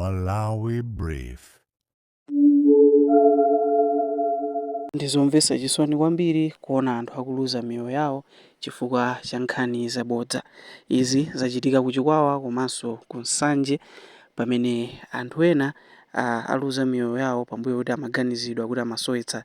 Malawi Brief. Ndizomvetsa chisoni kwambiri kuona anthu akuluza miyoyo yawo chifukwa cha nkhani zabodza. Izi zachitika ku Chikwawa komanso ku Nsanje pamene anthu ena aluza miyoyo yawo pambuyo kuti amaganizidwa kuti amasowetsa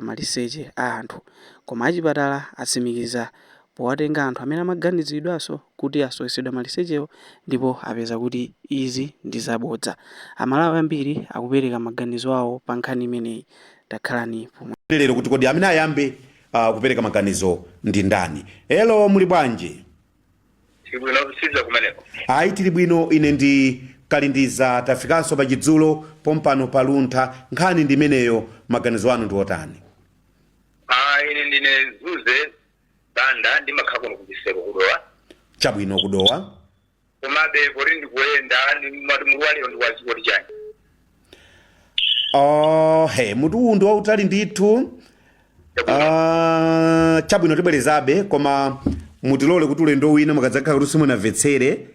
maliseche a anthu. Koma achipatala atsimikiza powatenga anthu amene amaganizidwanso kuti asowetsedwa malisechewo ndipo apeza kuti izi ndi zabodza. Amalawi ambiri akupereka maganizo awo pa nkhani imeneyi. Takhalani pomwe. Lero kuti kodi amene ayambe kupereka maganizo ndi ndani? Hello, muli bwanji? Tibwino kusiza kumeneko. Ayi, tili bwino. Ine ndi Kalindiza. Tafikanso pa Chidzulo pompano pa Luntha. Nkhani ndi imeneyo, maganizo anu ndi otani? Ah, ine ndine Zuze Banda, ndimakhala kuno kuchiseko kuDowa. Chabwino, kuDowa. Komabe poti ndikuyenda, ndimati mutu walero ndiwachikoti chani? Oh, he, mutu uwu ndi wautali ndithu. Ah, chabwino, tibwerezabe, koma mutilole kuti ulendo wina mukadzakhala kuti simunamvetsere,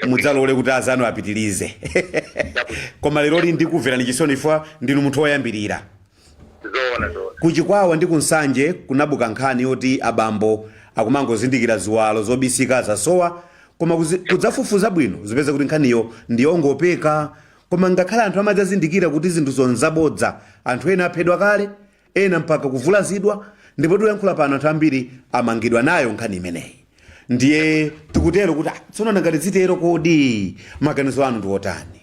mudzalole kuti azanu apitirize. Koma leroli ndikuverani chisoni ifwa ndinu munthu woyambirira. Zoona, zoona. Kuchikwawa ndi kuNsanje kunabuka nkhani yoti abambo akumangozindikira ziwalo zobisika zasowa, koma kudzafufuza bwino zipeza kuti nkhaniyo ndiyongopeka. Koma ngakhale anthu amadzazindikira kuti zinthu zonzabodza, anthu ena aphedwa kale, ena mpaka kuvulazidwa, ndipo tikuyankhula pano anthu ambiri amangidwa nayo nkhani imeneyi. Ndiye tikutero kuti tsono ngati zitero, kodi maganizo anu ndi otani?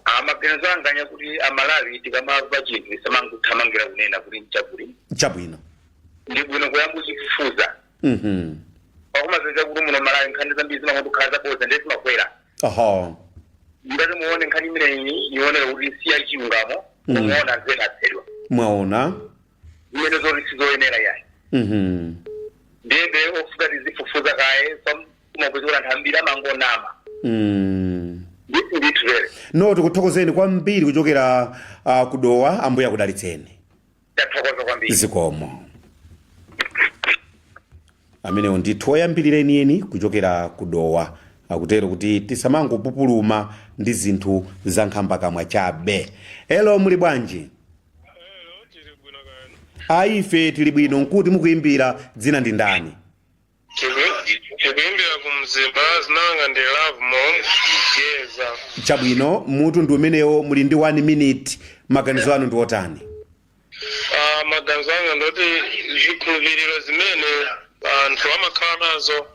Ah, maganizo anga anya kuti Amalawi tikamamva chinthu tisamangothamangira kunena kuti nchakuti. Ndi bwino kuyamba kuchifufuza. Pakumapeza kuti muno Malawi nkhani zambiri zimangokhala zabodza, ndiye zimakwera. Ngati muone nkhani imeneyi ioneka kuti si ya chilungamo, muona anthu ena aphedwa. Mwaona. Zimene zoti sizoyenera yayi. Ndiyebe ofuka tizifufuza kaye, kumapeza kuti anthu ambiri amangonama. Ndithu ndithu lere. No, tikuthokozeni kwambiri kuchokera kuDowa. Ambuye akudalitseni. Tathokoza kwambiri. Zikomo. Amenewo ndithu oyambirira enieni kuchokera kuDowa, akutero kuti tisamangopupuluma ndi zinthu za nkhambakamwa chabe. Hello, muli bwanji? Tili bwino kani. Ayi, ife tili bwino. Nkuti mukuyimbira, dzina ndi ndani? Tikuyimbira ku Mzimba, zinanga ndi Love Mom Geza. Chabwino, mutu ndi umenewo, muli ndi 1 minute. Maganizo anu ndi otani? Ah, maganizo anga ndoti zikhulupiriro zimene anthu amakhala nazo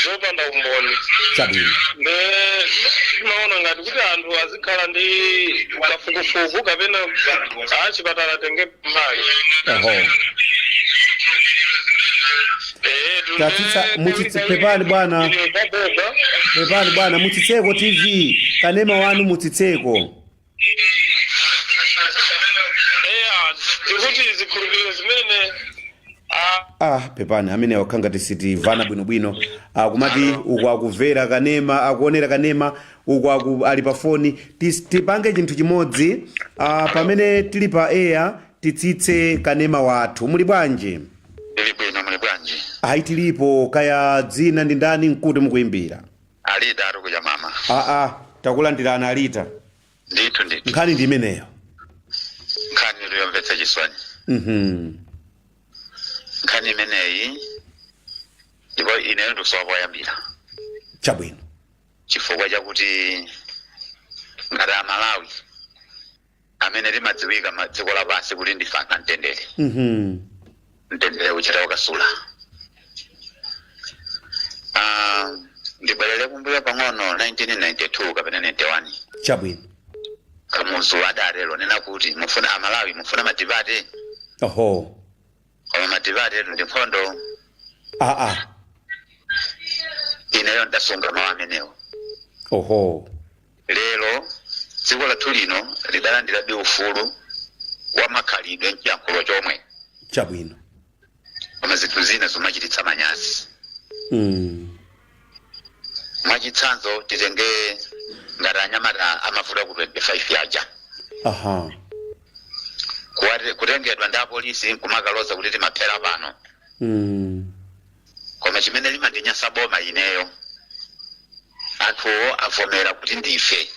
zopanda umboni. Nde timaona ngati kuti anthu azikhala ndi kafukufuku kapena achipatala atenge mbali. Tatsitsa, mutsitse, pepani bwana. Pepani bwana, mutsitseko TV kanema wanu, mutsitseko. Eya, ndikuti zikhulupiriro zimene Ah, pepani, amene wakhala ngati sitimvana bwinobwino. Akumati uku akumvera kanema, akuonera kanema, uku ali pa foni. Tipange chinthu chimodzi, pamene tili pa air titsitse kanema wathu. Muli bwanji? Ndili bwino, muli bwanji? Ayi, tilipo. Kaya dzina ndi ndani, nkuti mukuyimbira? Alita ari kuja mama. Aa, takulandirana Alita. Ndithu ndithu. Nkhani ndi imeneyo. Nkhani yomvetsa chisoni. Nkhani imeneyi, ndipo ineyo ndikusowa poyambira. Chifukwa chakuti ngati Amalawi amene timadziwika dziko lapansi kuti ndife anthu amtendere, mtendere uchita ukasula. Ah, ndibwerere kumbuyo pang'ono, 1992 kapena 91. Kamuzu adatero nena kuti mufuna Amalawi mufuna multiparty, koma multiparty ndi nkhondo. Ineyo ndasunga mawu amenewo. Lero dziko lathu lino lidalandirabe ufulu wa makhalidwe mchiyankhulo chomwe. Koma zinthu zina zimachititsa manyazi. Mwachitsanzo, titenge ngati anyamata amavuta ku 25 aja. Kutengedwa ndi apolisi nkumakaloza kuti timaphera pano. Koma chimene limandinyasa boma ineyo, Anthuwo avomera kuti ndife.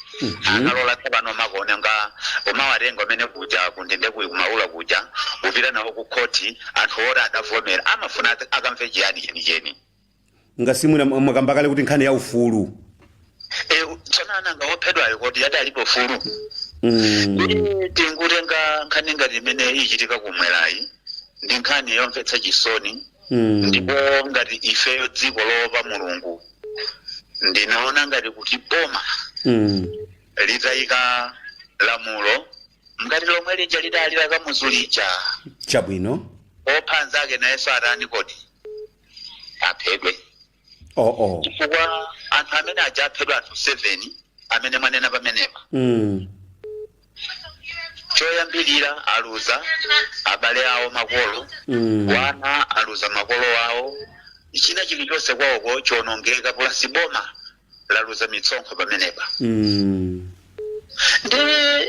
Akalola tsopano makuonenga umawatenga umene kuja kundende kuyi kumaula kuja, kupita nawo ku khoti, anthu oti adavomera amafuna akamve chiyani chenicheni? Ngasimwina mwakamba kale kuti nkhani ya ufulu. Tsono ananga ophedwayo kodi adalipo ufulu? Tingutenga nkhani ngati imene ichitika kumwerayi, ndi nkhani yomvetsa chisoni. Ndipo ngati ifeyo dziko loopa Mulungu, ndinaona ngati kuti boma litayika lamulo ngati lomwe lija lidali la Kamuzu lija. Opha anzake nayenso atani kodi? Aphedwe. Oh oh. Chifukwa anthu amene aja aphedwa, anthu 7 amene mwanena pamenepa, choyambirira aluza abale awo, makolo. Wana aluza makolo awo, china chilichonse kwawoko chionongeka, plus boma laluza mitsonkho pamenepa. Ndi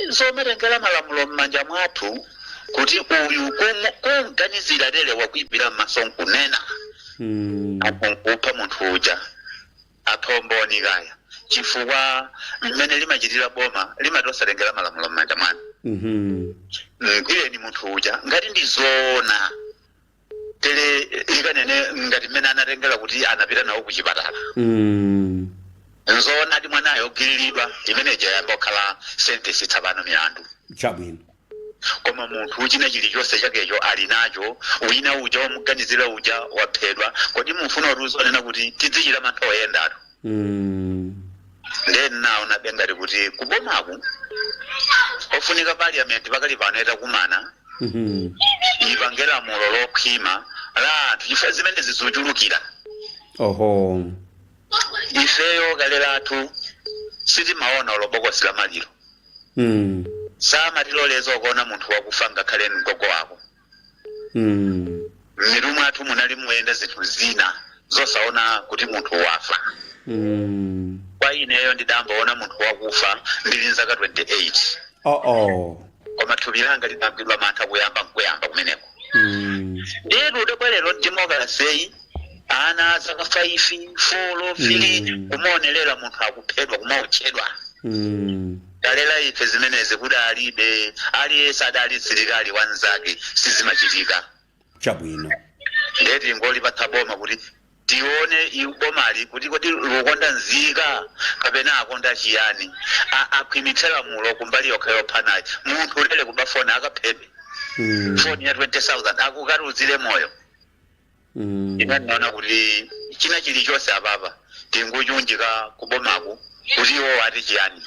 zomatengera malamulo m'manja mwathu kuti uyu kumganizira tere wakuipira m'maso nkunena, anthu nkupha munthu uja, apha umboni kaya, chifukwa mmene limachitira boma limati osatengera malamulo m'manja mwanu. Mgwireni munthu uja ngati ndi zoona tere, likanene ngati mmene anatengera kuti anapita nawo ku chipatala. Nzoona ati mwanayo ogwiriridwa, imene ija yamba kukhala sentence tsapano, milandu. Koma munthu china chilichonse chakecho ali nacho, wina uja wamuganizira uja waphedwa. Kodi mufuna kuti uzonena kuti tidzichita mantha oyendatu? Then naona ngati kuti kubomaku ofunika parliament pakali pano itakumana, ipange lamulo lokhwima la anthu, chifukwa zimene zizuchulukira. Ifeyo kale lathu sitimaona ulo bokosi la maliro. Samatiloleza ukuona munthu wakufa, ngakhale mgogo wako. Mmitu mwathu munali muyenda zinthu zina zosaona kuti munthu wafa. Kwa ineyo ndidambaona munthu wakufa ndili nzaka 28. Oh oh. Koma thupi langa lidagwidwa mantha kuyamba nkuyamba kumeneko. Ndiye udabwerero democracy, ana zaka 5, 4, 3, kumaonerera munthu akuphedwa, kumaotchedwa. Kalera ife zimenezi kudalibe, aliyense adali msilikali wanzake, sizimachitika. Ndeti ngolipatsa boma kuti tione bomali kuti kodi lukonda nzika kapena akonda chiyani. Akhwimitse lamulo kumbali yokha yophanayi. Munthu ulere kuba foni akaphedwe? Foni ya 20,000 akukaludzire moyo? Ine ndinaona kuti china chilichonse apapa tinguchunjika kubomaku kuti iwo ati chiyani.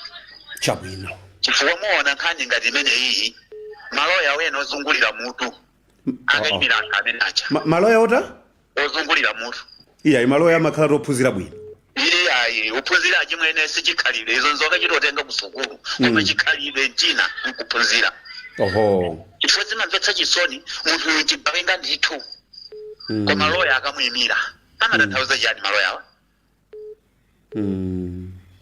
Chifukwa muona nkhani ngati imene iyi, maloya wena ozungulira mutu akayimira anthu amene aja. Maloya ota? Ozungulira mutu. Iya, maloya amakhala tophunzira bwino. Iye ayi, uphunzira achimwene sichikhalidwe, izo nzoka chitotenga ku sukulu, koma chikhalidwe mchina nkuphunzira. Chifukwa zimamvetsa chisoni, munthu uyu chigawenga ndithu, koma loya akamuyimira, amatanthauza chiyani maloyawa?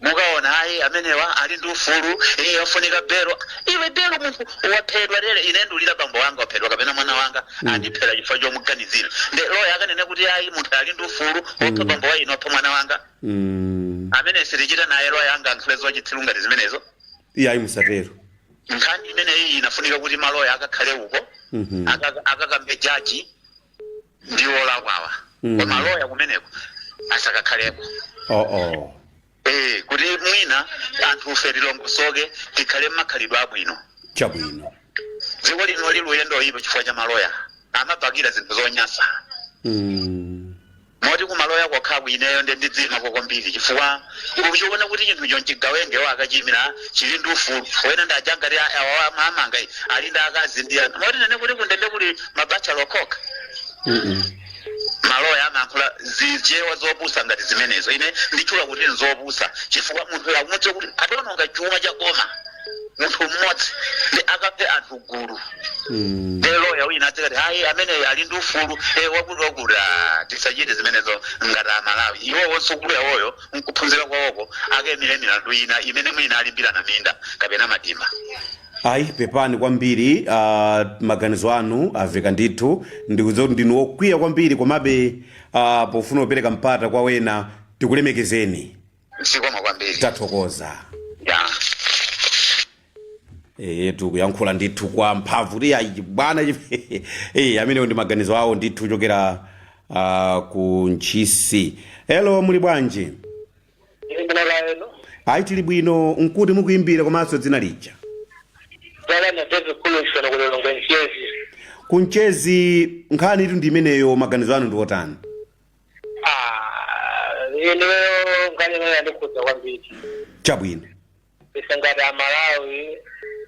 Mukaona ayi, amenewa ali ndi ufulu, iye afunika belo. Iwe, belo munthu waphedwa tere? Ine ndulira bambo wanga waphedwa kapena mwana wanga andiphera chifukwa chomuganizira, nde loya akanene kuti ayi, munthu ali ndi ufulu wopha bambo wa ine, wapha mwana wanga? Amene sitichita naye loya anga ankhale zochitsiru ngati zimenezo. Iya, ayi, musatero. Nkhani imeneyi inafunika kuti maloya akakhale uko, akakambe jaji ndi olakwawa, koma loya kumeneko asakakhaleko. Oh oh. Kuti mwina anthu ufe tilongosoke, tikhale mmakhalidwe abwino. Dziko lino liluyendo oyipa chifukwa cha maloya amapakira zinthu zonyasa. Moti kumaloya kokhaku ineyo nde ndidzimako kwambiri, chifukwa uchiona kuti chinthucho nchigawenge, akachiyimira chili ndi ufulu, wena ndaja ngati awa amanga ali ndi akazi ndi ana, moti nene kuti kundende kuli mabachelor okhoka. Maloya amayankhula zichewa zopusa ngati zimenezo. Ine nditchula kuti nzopusa chifukwa munthu akumudziwa kuti adononga chuma cha boma, munthu mmodzi, ndi akaphe anthu gulu. Ndi loya wina adzikati hayi, amene ali ndi ufulu, wakuti wakuti. Ah, tisachite zimenezo ngati Amalawi. Iwowo sukulu yawoyo nkuphunzira kwawoko, akayimire milandu ina imene mwina alimbirana minda kapena madimba. Ayi, pepani kwambiri. Maganizo anu aveka ndithu. Ndikudziwa kuti ndinu wokwiya kwambiri, komabe pofuna kupereka mpata kwa wena, tikulemekezeni. Zikomo kwambiri. Tathokoza. Ya. Tikuyankhula ndithu kwa mphamvu ti ayi bwana. Amenewo ndi maganizo awo ndithu kuchokera ku Ntchisi. Hello, muli bwanji? Ino. Ayi, tili bwino. Nkuti mukuimbira komanso dzina lija? Zalana David Kulishona kulolonga Nchezi. Kunchezi. Nkhani itu ndi imeneyo, maganizo anu ndi otani? Ah, ineyo nkhani imene yandikhudza kwambiri. Ife ngati Amalawi,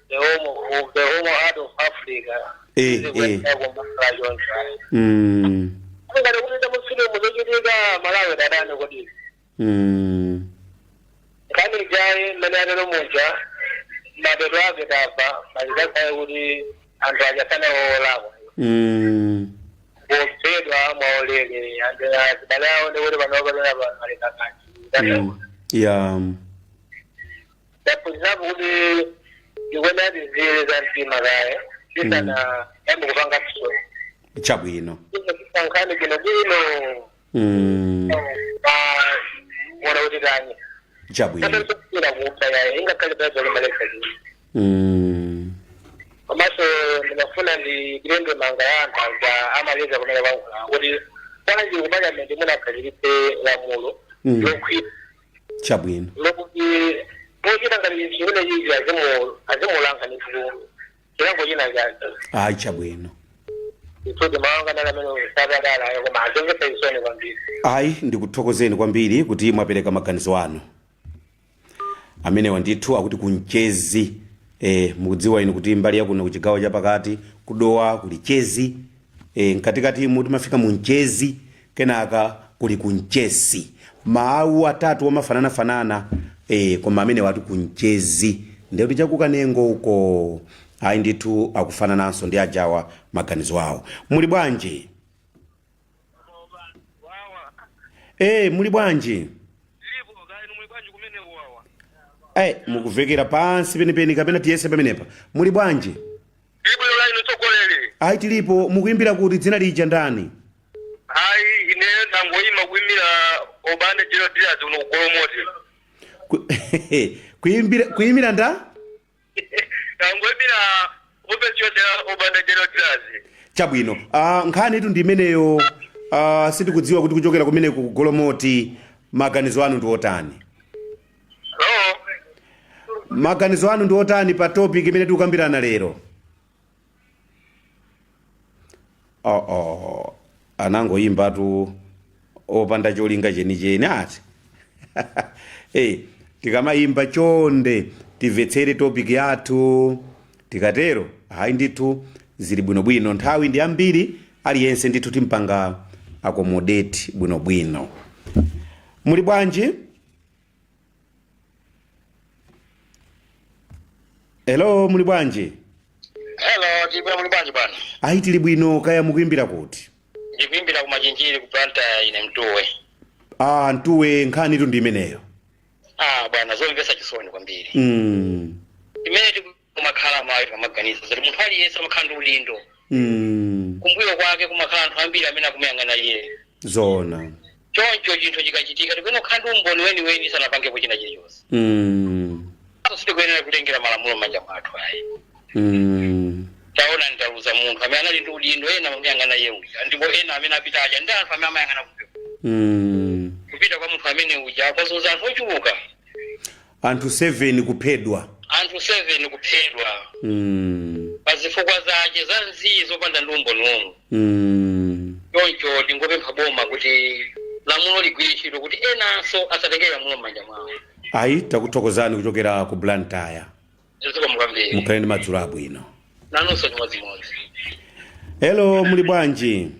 the home heart of Africa, kumasala choncho. Ngati kupita mufilimu zochitika Malawi, dadani kodi? Nkhani ijayi mmene atero muja, mapeto ake tamva malizakhale kuti anthu achasana olakwa kuphedwa mwaulere, anthu azibale awo ndikuti panopanena pano alikakati. Ndaphunzirapo kuti ndikuona tizile za mtima kaye tisana yambe kupanga so. Tisankhani bwino bwino ona kuti tani. Ira kupha yaye ingakhale bhaibheli malesa chini. Komanso ndimafuna ndilenge manga ya anthu aja amaliza kumene kwankula kuti bwanji ku parliament munakhazikitse lamulo lokhwima lokuti pochita ngati chimene chichi azimulanga ndithu chilango china chake. Ayi, chabwino. Ituti mawanga nala amene sapadala, koma azomvetsa chisoni kwambiri. Ayi, ndikuthokozeni kwambiri kuti mwapereka maganizo anu amenewa ndithu. Akuti Kunchezi. Mukudziwa inu kuti mbali yakuno kuchigawo chapakati, kudowa kuli Chezi, mkatikati mu timafika Munchezi, kenaka kuli Kunchesi. Mawu atatu amafananafanana, koma amenewa ati Kunchezi ndekuti chakukanengo uko. Ayi ndithu, akufanananso ndi ajawa maganizo awo. Muli bwanji? Muli bwanji? Lipo kaya, muli bwanji kumene wawa? Mukuvekera pansi penipeni, kapena tiyese pamenepa. Muli bwanji? Lipo la inu tsogoleri. Ayi, tilipo. Mukuimbira kuti, dzina lija ndani? Ayi, ine ndangoyima kuyimira obande jero diaz uno kugolomoti. Kuimbira, kuimira nda? Ndangoyimira ofesi yonse ya obande jero diaz. Chabwino. Nkhani itu ndi imeneyo. Sitikudziwa kuti kuchokera kumeneku kugolomoti maganizo anu ndi otani? Hello? Maganizo anu ndi otani pa topic imene tikukambirana lero? Oh, anangoyimbatu opanda cholinga chenicheni ati. Hey, tikamayimba chonde timvetsere topic yathu. Tikatero, hayi ndithu, zili bwinobwino. Nthawi ndi ambiri, aliyense ndithu timpanga accommodate bwinobwino. Muli bwanji? Hello, muli bwanji? Hello, tili muli bwanji bwana? Ayi, tili bwino. Kaya mukuimbira kuti? Ndikuimbira ku Machinjiri ku Blantyre, ine Mtuwe. Ah, Mtuwe, nkhani itu ndi imeneyo. Ah bwana, zomvetsa chisoni kwambiri. Imene tikumakhala mayi pamaganizo zoti munthu aliyense amakhala ndi udindo. Kumbuyo kwake kumakhala anthu ambiri amene akumuyang'ana iye. Choncho chinthu chikachitika, tikuyenera kukhala ndi umboni weniweni sanapangepo china chilichonse. So sitikuyenera kutengera malamulo m'manja mwathu, ayi. Taona, ndaluza munthu amene anali ndi udindo, ena amamuyang'ana iye uja, ndipo ena amene apita aja ndi anthu amene amayang'ana kumbuyo. Kupita kwa munthu amene uja kwazunza anthu ochuluka. Anthu 7 kuphedwa. Anthu 7 kuphedwa pa zifukwa zake za nziyi zopanda ndi umboni omwe. Choncho ndingopempha boma kuti lamulo ligwire ntchito kuti enanso asatengere lamulo m'manja mwawo. Ayi, takuthokozani kuchokera ku Blantyre. Zikomo kwambiri. Mukhale ndi madzulo abwino. Nanunso chimodzimodzi. Hello, muli bwanji?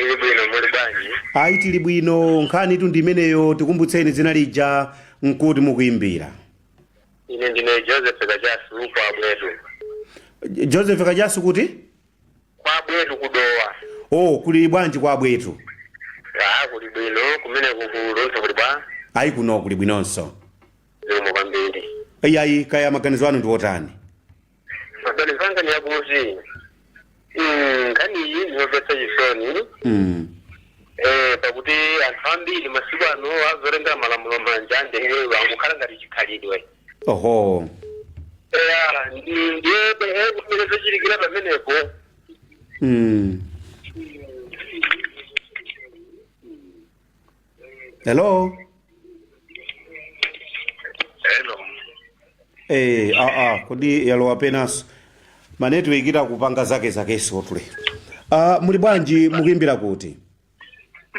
Ili bwino, muli bwanji? Ayi, tili bwino. Nkhani itu ndi imeneyo. Tikumbutseni dzina lija, nkuti mukuimbira? Ine ndine Joseph Kachasu kwa Bwetu. Joseph Kachasu kuti? Kwa Bwetu, kudowa. Oh, kuli bwanji kwa Bwetu? Ah, kuli bwino. Kumene kukulonso kuli bwa? Ayi, kuno kuli bwinonso. Zikomo kwambiri. Ayi, kaya maganizo anu ndi otani? Maganizo anga ni yakuti nkhani iyi ndiyomvetsa chisoni. Pakuti anthu ambiri masiku ano azolenga malamulo manja, ndiye angukhala ngati chikhalidwe. Oho. Eya, ndiye kumene zochitikira pamenepo. Hello. Hello. Kodi yalowa penanso ma network itakupanga zake zakeso tule. Muli bwanji? Mukuimbira kuti?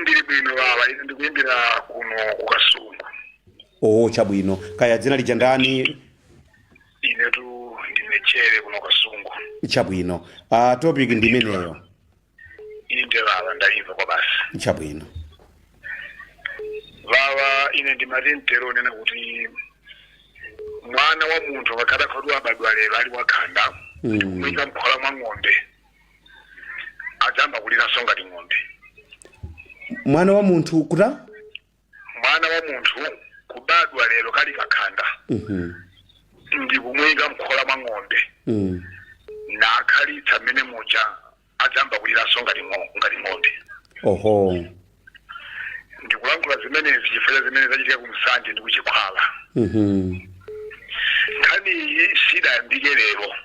Ndili bwino baba, ine ndikuimbira kuno kuKasungu. Oh, chabwino. Kaya dzina lija ndani? Inetu ndine Chere kuno Kasungu. Chabwino. Topic ndi imeneyo. Inde baba, ndaimva kwa basi. Chabwino. Baba, ine ndimati mtero nena kuti mwana wa munthu akakhala khadu abadwa lero ali wakhanda, kumuyika mkhola mwa ng'ombe, adzamba kuliranso ngati ng'ombe. Mwana wa munthu kuta? Mwana wa munthu kubadwa lero kali kakhanda, ndikumuyika mkhola mwa ng'ombe, nakhalitsa mmene muja, adzamba kuliranso ngati ng'ombe. Oho. Ndikulankhula zimenezi chifukwa cha zimene zachitika ku Nsanje ndi kuChikhwala. Nkhani iyi sidayambike lero,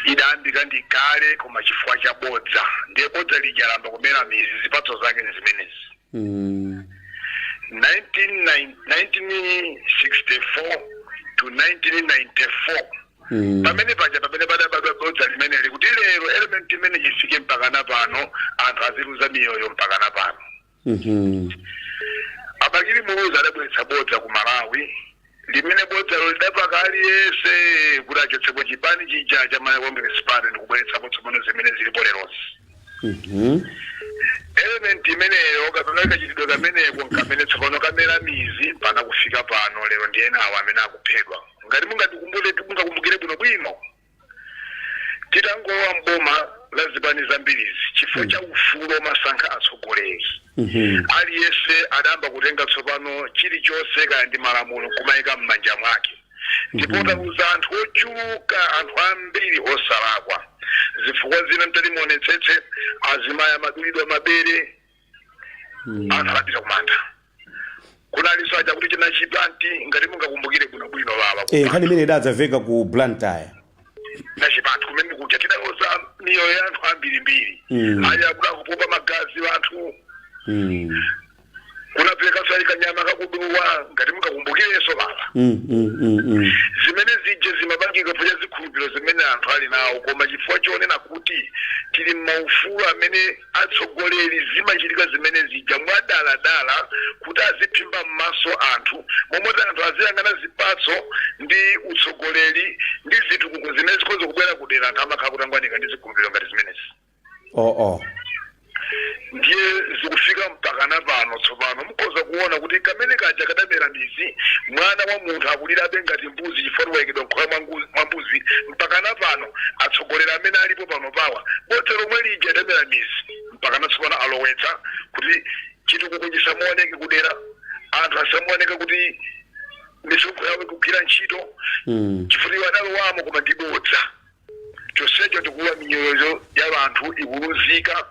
idayambika ndi kale, koma chifukwa cha bodza, ndiye bodza lija lamba kumera mizi, zipatso zake ni zimenezi. 1964 to 1994, pamene paja pamene padabadwa bodza limeneli, kuti lero element imene chifike mpakana pano, anthu aziluza miyoyo mpakana pano. A Bakili Muluzi adabweretsa bodza ku Malawi, limene bodzalo lidapaka aliyense kuti achotsepo chipani chija cha Malawi Congress Party ndikubweretsapo tsopano zimene zilipo lerozi. Element imeneyo kapena kachitidwe kameneko nkamene tsopano kamera mizi pana kufika pano lero, ndi ena awo amene akuphedwa. Ngati mungakumbukire bwinobwino, titangolowa mboma la zipani zambirizi, chifukwa cha ufulu omasankha atsogoleri, aliyense adamba kutenga tsopano chilichonse, kaya ndi malamulo, kumayika m'manja mwake, ndipo taluza anthu ochuluka, anthu ambiri osalakwa. Zifukwa zina mtati muonetsetse, azimayi amadulidwa mabere, anthu adapita kumanda. Kunalinso aja kuti china chipanti, ngati mungakumbukire bwinobwino baba. Nkhani imene idadzamveka ku Blantyre. Nachipanti kumene kuja tidaluza miyoyo ya anthu ambirimbiri, ali akuda kupopa magazi anthu. Kunapereka sali kanyama kakuduwa, ngati mungakumbukirenso baba. Zimene zija zimapangika chifukwa cha zikhulupiriro zimene anthu ali nawo, koma chifukwa chonena kuti tili m'maufulu amene atsogoleri, zimachitika zimene zija mwadaladala kuti aziphimba m'maso anthu, momwe anthu aziyang'ana zipatso ndi utsogoleri ndi zitukuko zimene zikhoza kubwera kudera, anthu amakhala kutangwanika ndi zikhulupiriro ngati zimenezi. Oh. Ndiye zikufika mpakana pano tsopano mukhoza kuona kuti kamene kaja kadamera mizi, mwana wa munthu akulirabe ngati mbuzi chifukwa wayikidwa nkhola mwa mbuzi mpakana pano. Atsogoleri amene alipo pano pawa, bodza lomwe lija idamera mizi mpakana tsopano alowetsa kuti chitukuko chisamuoneke kudera, anthu asamuoneke kuti misonkho yawo ikugwira ntchito, chifukwa iwo adalowamo koma ndi bodza. Chonsecho ndikuwa miyoyo ya anthu ikuluzika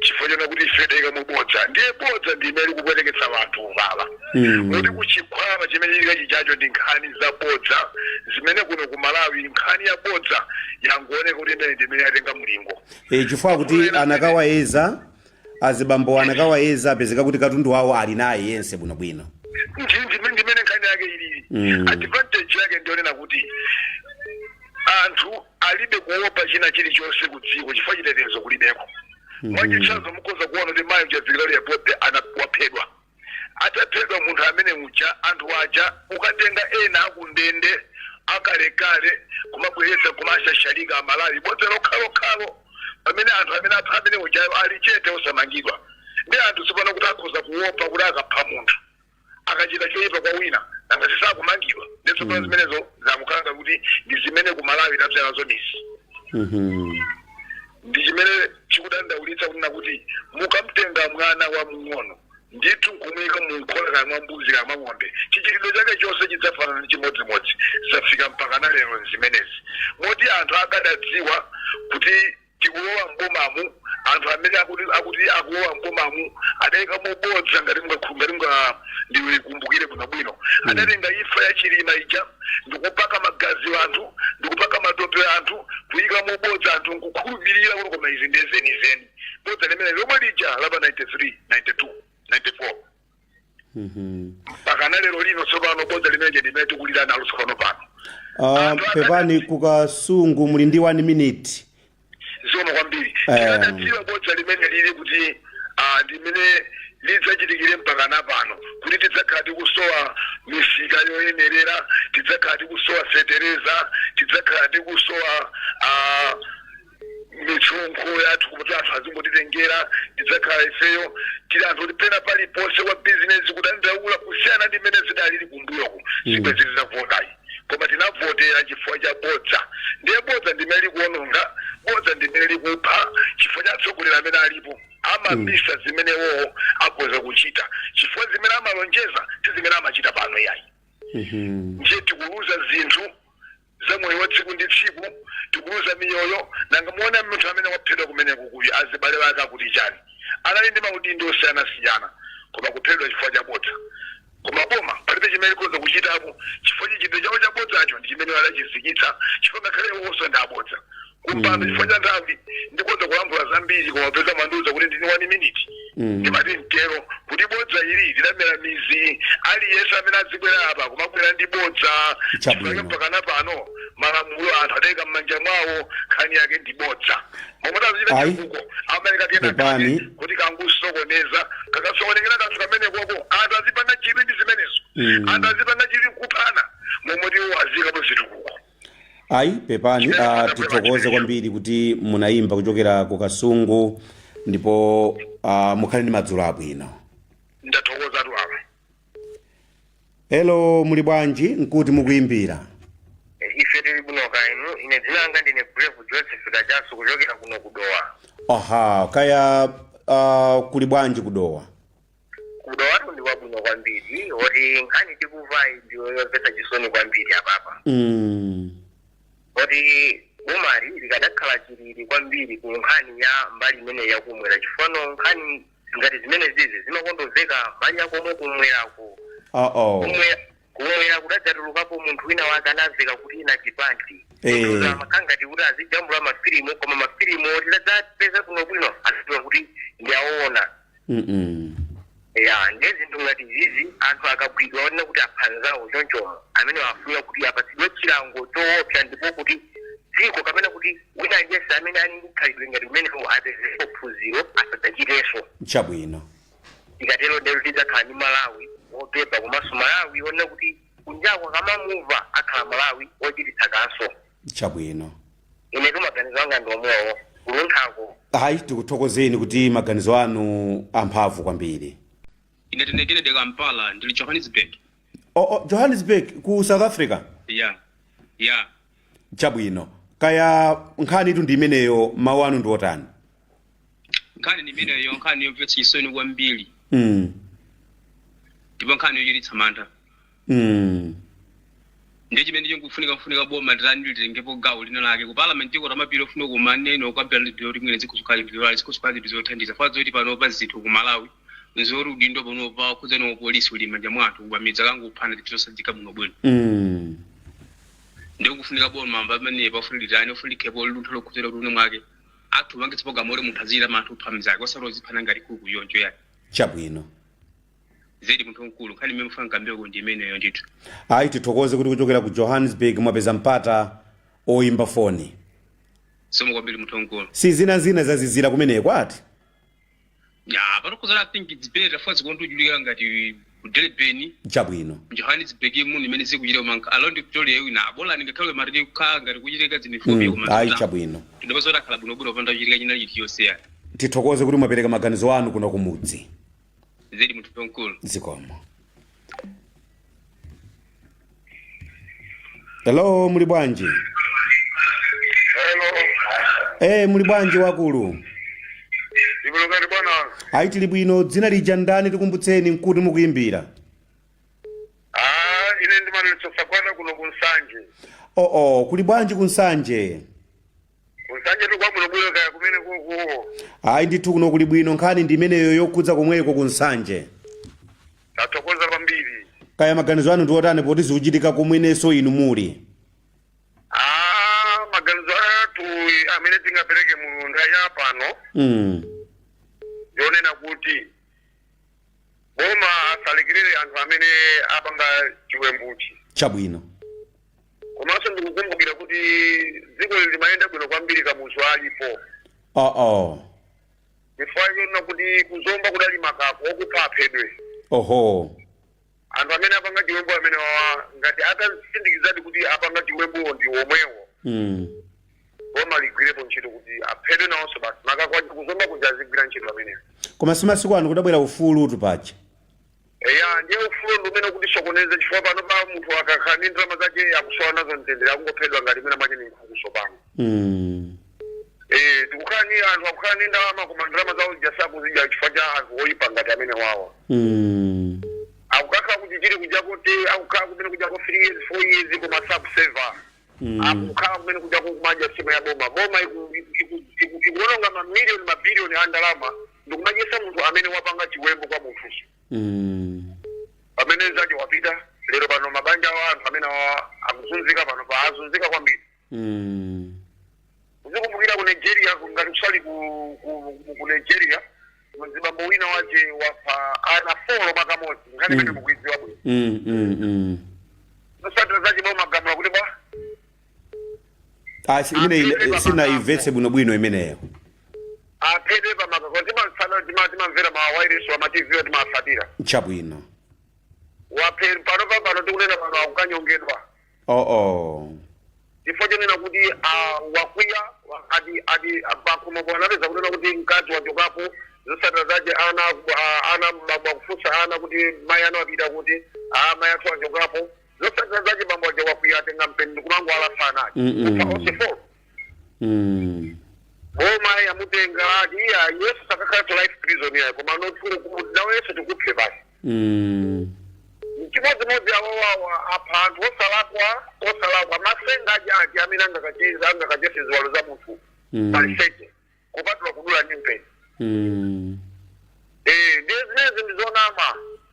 chifukwa chona kuti ife tayika mubodza. Ndiye bodza ndi imene likupweteketsa anthu baba. Kuti kuChikhwala chimene chilika chichacho ndi nkhani za bodza zimene kuno ku Malawi nkhani ya bodza yangooneka kuti imene ndi imene yatenga mlingo. Chifukwa kuti anakawayeza azibambo, anakawayeza, apezeka kuti katundu wawo ali naye yense bwinobwino. Ndimene nkhani yake ilili. Advantage yake ndionena kuti anthu alibe kuopa china chilichonse ku dziko chifukwa chitetezo kulibeko. Mwachitsanzo, mukhoza kuona kuti mayi uchafikira airport ana waphedwa. Ataphedwa munthu amene uja, anthu aja ukatenga ena akundende akalekale kumabweretsa kumashashalika Amalawi, bodza lokhalokhalo, pamene anthu amene apha amene ujayo ali chete osamangidwa. Ndi anthu tsopano kuti akhoza kuopa kuti akapha munthu, akachita choyipa kwa wina, nanga sisakumangidwa? Ndi tsopano zimenezo zakukanga kuti ndi zimene ku Malawi tabzalazo mizi. Ndi chimene chikudandaulitsa kunena kuti mukamtenga mwana wa mng'ono ndithu nkumuyika munkhola, kaya mwa mbuzi kaya mwa ng'ombe, chichitidwe chake chonse chidzafanana ndi chimodzimodzi. Zafika mpaka na lero zimenezi, moti anthu akadadziwa kuti tikulowa mbomamu. Anthu amene akuti akulowa mbomamu adayika mobodza. Ngati munga ndikumbukire bwinobwino, adatenga imfa ya Chilima ija ndikupaka magazi anthu, ndikupaka matope anthu, kuyika mobodza, anthu nkukhulupirira kuti koma izi ndezenizeni. Bodza limene lomwe lija lapa 93, 92, 94 pakana lero lino. Tsopano bodza limene limene tikulira nalo tsopano pano. Pepani, kukasungu muli ndi 1 minute. Zikomo kwambiri. Tikadadziwa bodza limene lili kuti ndimene lidzachitikire mpakana pano, kuti tidzakhala tikusowa misika yoyenerera, tidzakhala tikusowa fetereza, tidzakhala tikusowa misonkho yathu kuti anthu azingotitengera, tidzakhala ifeyo tili anthu kuti pena paliponse kwa bizinesi kudandaula kusiyana ndi mmene zidalili kumbuyoko, sibwezi titavotayi. Koma tinavotera chifukwa cha bodza. Ndiye bodza ndimene likuononga, bodza ndimene likupha, chifukwa cha atsogoleri amene alipo amabisa zimene wowo akhoza kuchita, chifukwa zimene amalonjeza si zimene amachita pano yayi. Ndiye tikuluza zinthu za moyo wa tsiku ndi tsiku, tikuluza miyoyo. Nanga muona munthu amene waphedwa kumeneko kuyi, azibale ake akuti chani? Anali ndi maudindo osiyanasiyana, koma kuphedwa chifukwa cha bodza. Koma boma palibe chimene likhoza kuchitapo, chifukwa chichitidwe chawo chabodzacho ndi chimene adachizikitsa, chifukwa ngakhale iwonso ndi abodza kumpando. Chifukwa cha nthawi, ndikhoza kulankhula zambiri, koma peza mwandiuza kuti ndini 1 minute. Ndimati mtero kuti bodza ili lidamera mizi. Aliyense amene azibwera apa kumabwera ndi bodza. Chifukwa mpakana pano malamulo anthu adayika m'manja mwawo, nkhani yake ndi bodza. Momwe tazichita Ayi. chikuko amayika tiyena Pepani. kake kuti kangusokoneza, kakasokonekera kanthu kamene koko, anthu azipanga chidwi ndi zimenezo. Anthu azipanga chidwi kuphana, momwe tiwo azikapo zitukuko. Ayi, pepani, tithokoze kwambiri kuti munayimba kuchokera ku Kasungu, ndipo mukhale ndi madzulo abwino. Ndathokoza tu apa. Hello, muli bwanji? Nkuti mukuyimbira? Ife tili bwino kainu. Ine dzina langa ndine Brave Joseph Kachasu, kuchokera kuno kudowa. Aha, kaya kuli bwanji kudowa? Kudowatu ndi kwabwino kwambiri. Oti nkhani tikuvayi ndiyo yomvetsa chisoni kwambiri apapa. Oti bomali likadakhala chilili kwambiri ku nkhani ya mbali imene yakumwera, chifukwa nkhani ngati zimene zizi zimakondoveka mbali yakomwe kumwerako. Uh oh. Kumwera kudadzatulukapo munthu wina wake anamveka kuti ina chipanti makhala ngati kuti azijambula mafilimu, koma mafilimu tidadzapeza bwinobwino azidziwa kuti ndi awoona. Ya, ndiye zinthu ngati zizi, anthu akagwidwa onena kuti aphanzawo chonchomo, amene afuna kuti apatsidwe chilango choopsa, ndipo kuti dziko kapena kuti wina aliyense amene ali ndi khalidwe ngati umenewo apezepo phunziro, asadzachitenso. Tikatero ndero tidzakhala ndi Malawi wopepa, komanso Malawi onena kuti kunjako akamamuva akhala Malawi wochititsa kaso. Ine maganizo anga ndi omwewo kulunthako. Ayi, tikuthokozeni kuti maganizo anu amphamvu kwambiri. Ine ndine Kennedy Kampala, ndili Johannesburg. Oh, Johannesburg ku South Africa? Ya. Chabwino, kaya nkhani itu ndi imeneyo, mawu anu ndi otani? Nkhani ndi imeneyo, nkhani yomvetsa chisoni kwambiri, ndipo nkhani yochititsa mantha. Ndi chimene chikufunika kufunika boma ndilani litengepo gawo lina lake ku parliament iko tamapiri ofuna kumaneno kwambira zoti mwene zikuzikhala zinthu zothandiza fa zoti panopa zinthu ku Malawi nzoti udindo panopa khudzana wa polisi uli m'manja mwathu, kubamidza kangophana zinthu zosadzika bwino bwino. Ndiye kufunika boma pamene pafuna litani, ofuna likhepo luntho lokhudzera kuti uno mwake athu pangitsa gamo oti munthu aziyira manthu upha mzake, osati oziphana ngati kuku yonjo yani. Zedi, munthu mkulu, nkhani imene mufuna nkambeko ndi imeneyo ndithu. Ayi, tithokoze kuti kuchokera ku Johannesburg mwapeza mpata oyimba foni. Zikomo kwambiri, munthu mkulu. Si zina zina zazizira kumeneko ati? Ya, patokozera, I think it's better for zikondijulikira ngati ku Durban. Johannesburg muno imene zikuchitika manka around Pretoria wina abola ningakhale mariri kukhala ngati kuchitika zinifupi. Ayi, chabwino. Ndipazoti akhala bwinobwino popanda kuchitika china chilichonse yani. Tithokoze kuti mwapereka maganizo anu kuno kumudzi. Zedi, munthu mkulu. Zikomo. Hello, muli bwanji? Hello. Muli bwanji wakulu? Ndibulokati bwana. Ayi, tili bwino. Dzina lija ndani? Tikumbutseni, nkuti mukuyimbira? Ah, ine ndimadalitso Sakwana, kuno kunsanje. Oo, kuli bwanji kunsanje? Ku Nsanje kwabwinobwino, kaya kumene kuko? Ayi ndithu, kuno kuli bwino. Nkhani ndi imeneyo yokhudza komweko ku Nsanje. Tathokoza kwambiri. Kaya maganizo anu ndi otani poti zikuchitika komwenenso inu muli? Ah, maganizo athu amene tingapereke mu nthawi ya pano ndionena kuti boma asalekerere anthu amene apanga chiwembuchi. Komanso ndikukumbukira kuti dziko lili limayenda bwino kwambiri Kamuzu alipo. Oh oh. Chifukwa chonena kuti kuZomba kudali makako, okupha aphedwe. Anthu amene apanga chiwembu amene wawa, ngati atasindikizadi kuti apanga chiwembuwo ndi omwewo, boma ligwirepo ntchito kuti aphedwe nawonso basi. Makako aja kuZomba kuja azigwira ntchito amenewo. Koma si masiku ano kudabwera ufulu tupacha. Eya, ndiye ufulu ndi umene kuti sokoneze, chifukwa pano pa munthu akakhala ndi ndalama zake akusowa nazo mtendere, akungophedwa ngati mwina mwache ni nkhukuso pano. Eh, tikukhala ni anthu akukhala ndi ndalama, koma ndalama zawo zija sakuzidya chifukwa cha anthu oyipa ngati amene wawa. Akukakhala kuti chili kujako te, akukhala kumene kujako 3 years, 4 years, koma sakuseva. Akukhala kumene kujako kumadya sima ya boma. Boma ikuononga mamiliyoni, mabiliyoni a ndalama ndikumadyesa munthu amene wapanga chiwembu kwa munthuso. Pamene zake wapita lero pano, mabanja awo, anthu amene awa akuzunzika pano pa, azunzika kwambiri. Uzikumbukira ku Nigeria, ngati kusali ku Nigeria, mzibambo wina wache wapha ana four makamodzi, nkhani imene mukuidziwa bwino. Zotsatira zache boma gamula kuti bwa Ah, imene sinaimvetse bwinobwino imeneyo. Aphedwe pamakako. Timasana timamvera mawaireso ama TV, timasatira. Waphe pano pa pano tikunena pano akukanyongedwa. Oh oh. Chifukwa chonena kuti, ah, wakwiya ati ati pakhomo anapeza kunena kuti mkazi wachokapo. Zotsatira zache ana, ah, ana bambo akufunsa ana kuti mayi anu apita kuti? Ah, mayi athu achokapo. Zotsatira zache bambo aja wakwiya, atenga mpeni ndikumango alasa anache. Kupha onse four. Boma yamutenga ati iya, yesu sakakhala to life prison yayo, koma nawe yesu tikuphe basi. Chimodzimodzi awawawa apha anthu osalakwa, osalakwa. Masenga aja ati amene angakacheza angakachese ziwalo za munthu paliseche kupatula kudula ndi mpeni. Eh, ndiye zimenezi ndizonama,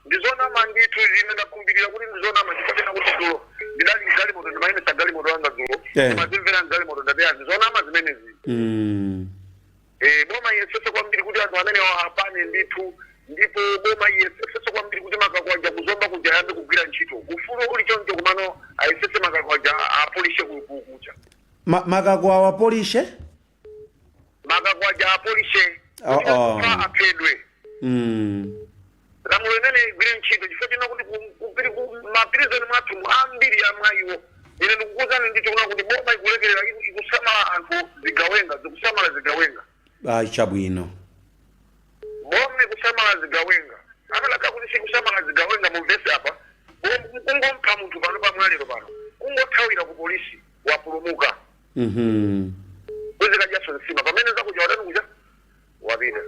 ndizonama ndithu. Ine ndakhulupirira kuti ndizonama chifukwa chena kuti dzulo ndidali mgalimoto, ndimayendesa galimoto yanga dzulo, ndimazimvera mgalimoto, ndati ndizonama zimenezi. Eh, boma iyesese kwambiri kuti anthu amene apane ndithu, ndipo boma iyesese kwambiri kuti makakwaja kuZomba kuja ayambe kugwira ntchito. Ufulu uli choncho, kumano ayesese makakwaja apolishe kuja. Makako awa apolishe? Makakwaja apolishe. Oh, oh. Kuti aphedwe. Lamulo imene igwire ntchito, chifukwa china kuti mapirizoni mwathu ambiri amwa iwo. Ine ndikukuuzani ndithu kuna kuti boma ikulekerera, ikusamala anthu zigawenga, zikusamala zigawenga. Ah, chabwino. Boma ikusamala zigawenga. Akalaka kuti sikusamala zigawenga, mumvese apa, kungompha munthu pano pamwalero pano, kungothawira ku polisi, wapulumuka. Kuzikadyaso nsima pamene zakudya watani kuja wapita.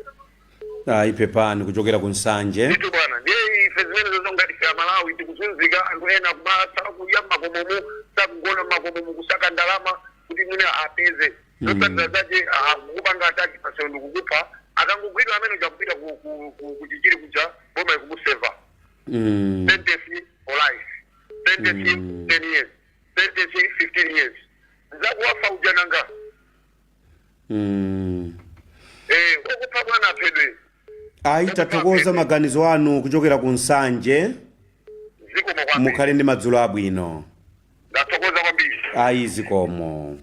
Ayi, pepani kuchokera ku Nsanje. Ndithu bwana, ndiye ife zimene zozo ngati ife Amalawi tikuzunzika. Anthu ena kumasala kudya mmakomomu, sakugona mmakomomu, kusaka ndalama kuti mwina apeze. Zotsatira zache akukupanga attack pasewu ndikukupha. Akangogwidwa amene uja kupita kuchichiri kuja, boma ikumuseva. Sentence for life, sentence 10 years, sentence 15 years, nzakuwafa uja nanga. Eh, okupha bwana aphedwe. Ayi, tathokoza maganizo anu kuchokera ku Nsanje. Zikomo kwambiri. Mukhale ndi madzulo abwino. Ndathokoza kwambiri. Ayi, zikomo.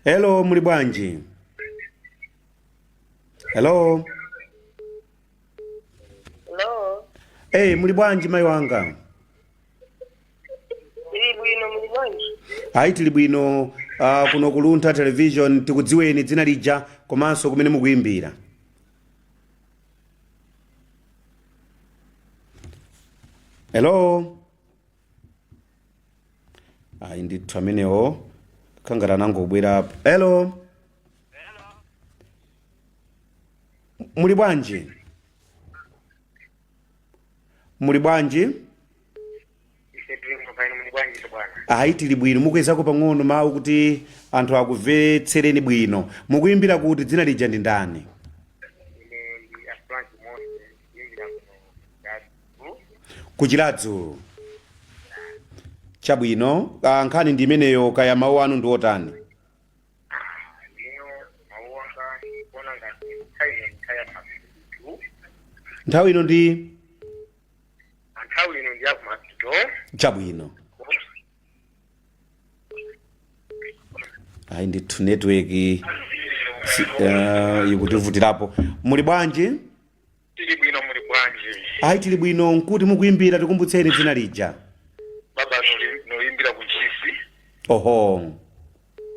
Hello, muli bwanji? Hello. Hello. Hey, muli bwanji mayi wanga? Tili bwino, muli bwanji? Ayi, tili bwino. Kuno ku Luntha Television, tikudziweni dzina lija komanso kumene mukuyimbira. Hello. Ayi ndithu, amenewo kangati anangobwerapo. Hello, muli bwanji? Muli bwanji? Ife tili bwino. Inu muli bwanji bwana? Ayi, tili bwino. Mukwezako pang'ono mawu kuti anthu akumvetsereni bwino. Mukuyimbira kuti, dzina lija ndi ndani? Ine ndi a Frank Mose, kuyimbira kuno Gatu. Kuchiradzulu, chabwino. Ah, nkhani ndi imeneyo, kaya mawu anu ndi otani? Ndiyo, mawu anga kuona ngati nthawi ino nthawi ya mapitu. Nthawi ino ndi Nthawi ino ndi yakumapito. Chabwino. Ayi ndithu, network ikutivutirapo. Muli bwanji? Tili bwino, muli bwanji? Ayi, tili bwino. Nkuti mukuyimbira, tikumbutseni dzina lija. Baba, nuyimbira ku Ntchisi. Oho.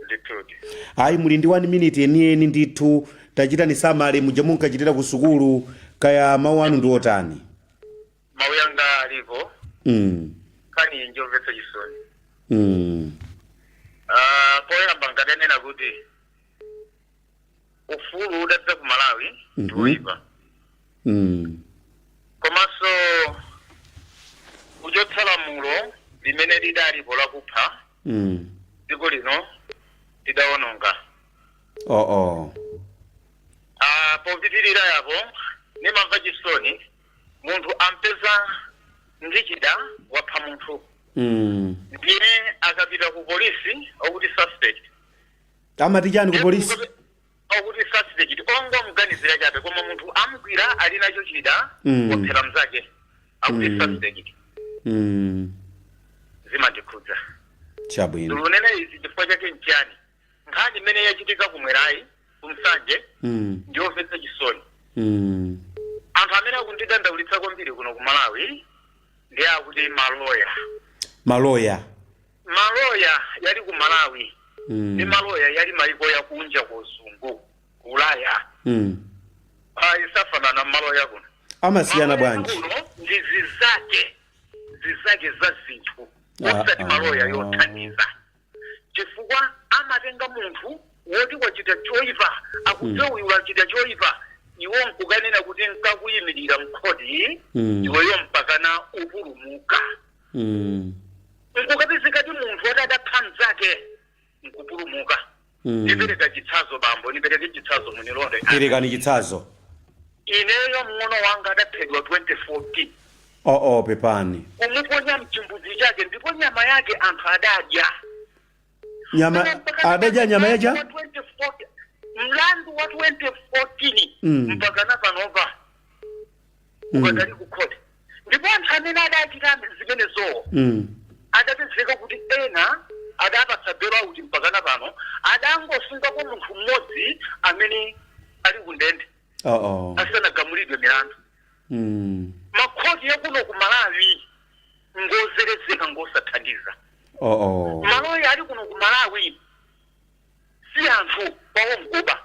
Ndithudi. Ayi, muli ndi 1 minute yeniyeni ndithu. Tachitani summary muja munkachitira ku sukulu, kaya mawu anu ndi otani? Mawu yanga alipo. Nkhani njomvetsa chisoni. Ah, poyamba ngadanena kuti ufulu udadza ku Malawi ndi woyipa, komanso kuchotsa lamulo limene lidalipo lakupha, dziko lino lidawononga. Oh. Ah, popitirira yapo, nimamva chisoni munthu ampeza ndi chida, wapha munthu, ndiye akapita ku polisi okuti suspect. Amati chani ku polisi? Okuti suspect, ongomuganizira chabe, koma munthu amugwira ali nacho chida, waphera mzake, akuti suspect. Zimandikhudza. Ndikunena izi chifukwa chake nchani? Nkhani imene yachitika kumwerayi, kumsanje, ndiyomvetsa chisoni. Anthu amene akundidandaulitsa kwambiri kuno ku Malawi ndi akuti maloya. Maloya. Maloya yali ku Malawi ndi maloya yali maiko yakunja, kuzungu, ku Ulaya, isafanana maloya kuno. Amasiyana Maloya bwanji? kuno ndi zizake zizake za zinthu, osati maloya yothandiza, chifukwa amatenga munthu woti wachita choyipa, akudziwa uyu wachita choyipa, iwo nkukanena kuti nkakuyimirira mkhoti, iweyo mpakana upulumuka. Nkukapezekati munthu woti adapha mnzake nkupulumuka. Ndipereka chitsanzo, bambo, nipereke chitsanzo, munilonde. Perekani chitsanzo. Ineyo mng'ono wanga adaphedwa 2014. Oh, pepani. Kumuponya mchimbudzi chake, ndipo nyama yake anthu adadya. Nyama adadya, nyama yacha? 2014, mlandu wa 2014, mpaka na panopa ukadali ku court, ndipo anthu amene adachita zimenezowo adapezeka kuti ena adapatsa bail out, mpaka na pano adangosungapo munthu mmodzi amene ali ku ndende Oh. asanagamulidwe milandu. Makhoti yakuno ku Malawi ngozerezeka, ngosathandiza. Oh. Maloya ali kuno ku Malawi si anthu, kwawo mkuba.